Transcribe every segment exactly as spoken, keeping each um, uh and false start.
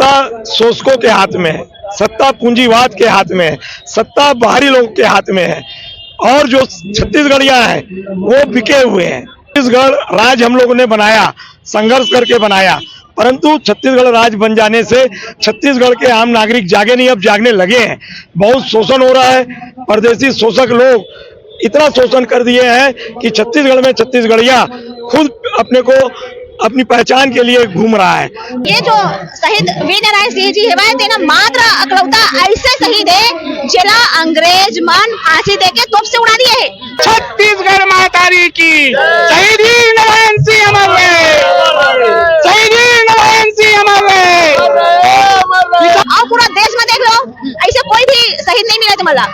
सत्ता शोषकों के हाथ में है, सत्ता पूंजीवाद के हाथ में है, सत्ता बाहरी लोगों के हाथ में है, और जो छत्तीसगढ़िया हैं वो बिके हुए हैं। छत्तीसगढ़ राज्य हम लोगों ने बनाया, संघर्ष करके बनाया, परंतु छत्तीसगढ़ राज्य बन जाने से छत्तीसगढ़ के आम नागरिक जागे नहीं, अब जागने लगे हैं। बहुत शोषण हो रहा है, परदेशी शोषक लोग इतना शोषण कर दिए हैं कि छत्तीसगढ़ में छत्तीसगढ़िया खुद अपने को, अपनी पहचान के लिए घूम रहा है। ये जो शहीद वीर नारायण सिंह जी हवय, तेना मात्र अकलौता ऐसे शहीद है जेला अंग्रेज मन फांसी देके तोप से उड़ा दिए है। छत्तीसगढ़ महतारी की, शहीद वीर नारायण सिंह अमर रहे, शहीद वीर नारायण सिंह अमर रहे। और पूरा देश में देख लो, ऐसे कोई भी शहीद नहीं मिला तुम्हारा।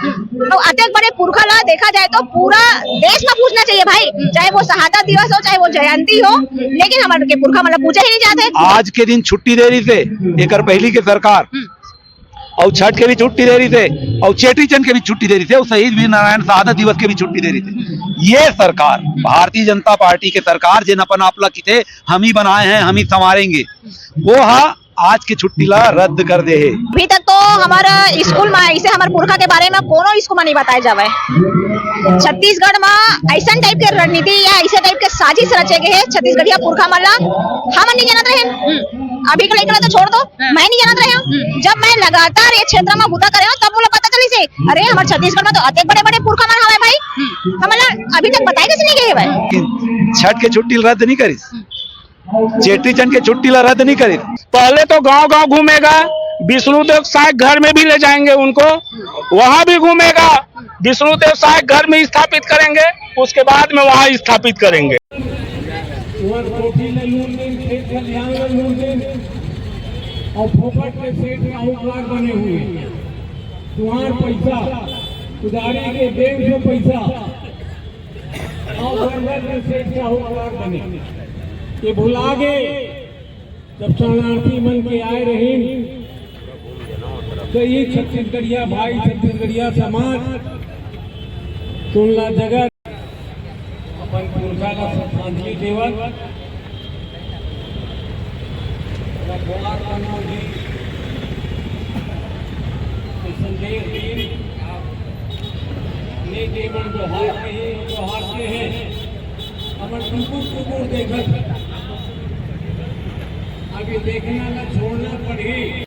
तो अतेक बड़े पुरखा ला देखा जाए तो पूरा देश में पूजना चाहिए भाई, चाहे वो शहादत दिवस हो, चाहे वो जयंती हो, लेकिन हमारे के पुरखा मतलब पूजा ही नहीं जाते। आज के दिन छुट्टी दे रही थे, एकर पहली के सरकार, और छठ के भी छुट्टी दे रही थे, और चेटी चंद के भी छुट्टी दे रही थे, और शहीद वीर नारायण शहादत दिवस के भी छुट्टी दे रही थे। ये सरकार, भारतीय जनता पार्टी के सरकार, जिन अपन आप ला किथे हम ही बनाए हैं, हम ही संवारेंगे, वो हा आज के छुट्टी ला रद्द कर दे हे। अभी तक तो हमारा स्कूल में इसे हमारे पुरखा के बारे में कोनो स्कूल में नहीं बताया जावे। छत्तीसगढ़ में ऐसा टाइप के रणनीति या ऐसे टाइप के साजिश रचे गए हैं छत्तीसगढ़िया पुरखा मन ला। हम नहीं जानत रहे। अभी के लइका तो छोड़ दो, मैं नहीं जानत रहे। जब मैं लगातार ये क्षेत्र में बूता करे हूँ, तब मुझे पता चली से, अरे हमारे छत्तीसगढ़ में तो अतेक बड़े बड़े पुरखा मन हवे भाई, हमला अभी तक बताए कैसे नहीं गए भाई। छठ के छुट्टी रद्द नहीं करिस, चेटी चंद के छुट्टी ला रद्द नहीं करिस। पहले तो गांव गांव घूमेगा, विष्णुदेव साय घर में भी ले जाएंगे उनको, वहां भी घूमेगा, विष्णुदेव साय घर में स्थापित करेंगे, उसके बाद में वहां स्थापित करेंगे। तुंहर कोठी ले लून दिन, खेत खलिहान ले लून दिन, और फोकट के सेठ साहूकार बने हुए। तुंहर पैसा, उधारी के बैंक से पैसा, और बर्गर के सेठ साहूकार बने। ये भुला गए, जब शरणार्थी मन के आए रहीन, तो ये छत्तीसगढ़िया भाई, छत्तीसगढ़िया समाज, तुन ला जगह अपन पुरखा ला श्रद्धांजलि देवत, भगवान मनमोहन जी के संदेश दीन, नेके मन जोहार के हे, जोहार के हे, हमन टुकुर टुकुर देखत, अब ये देखना न छोड़ना पड़ही।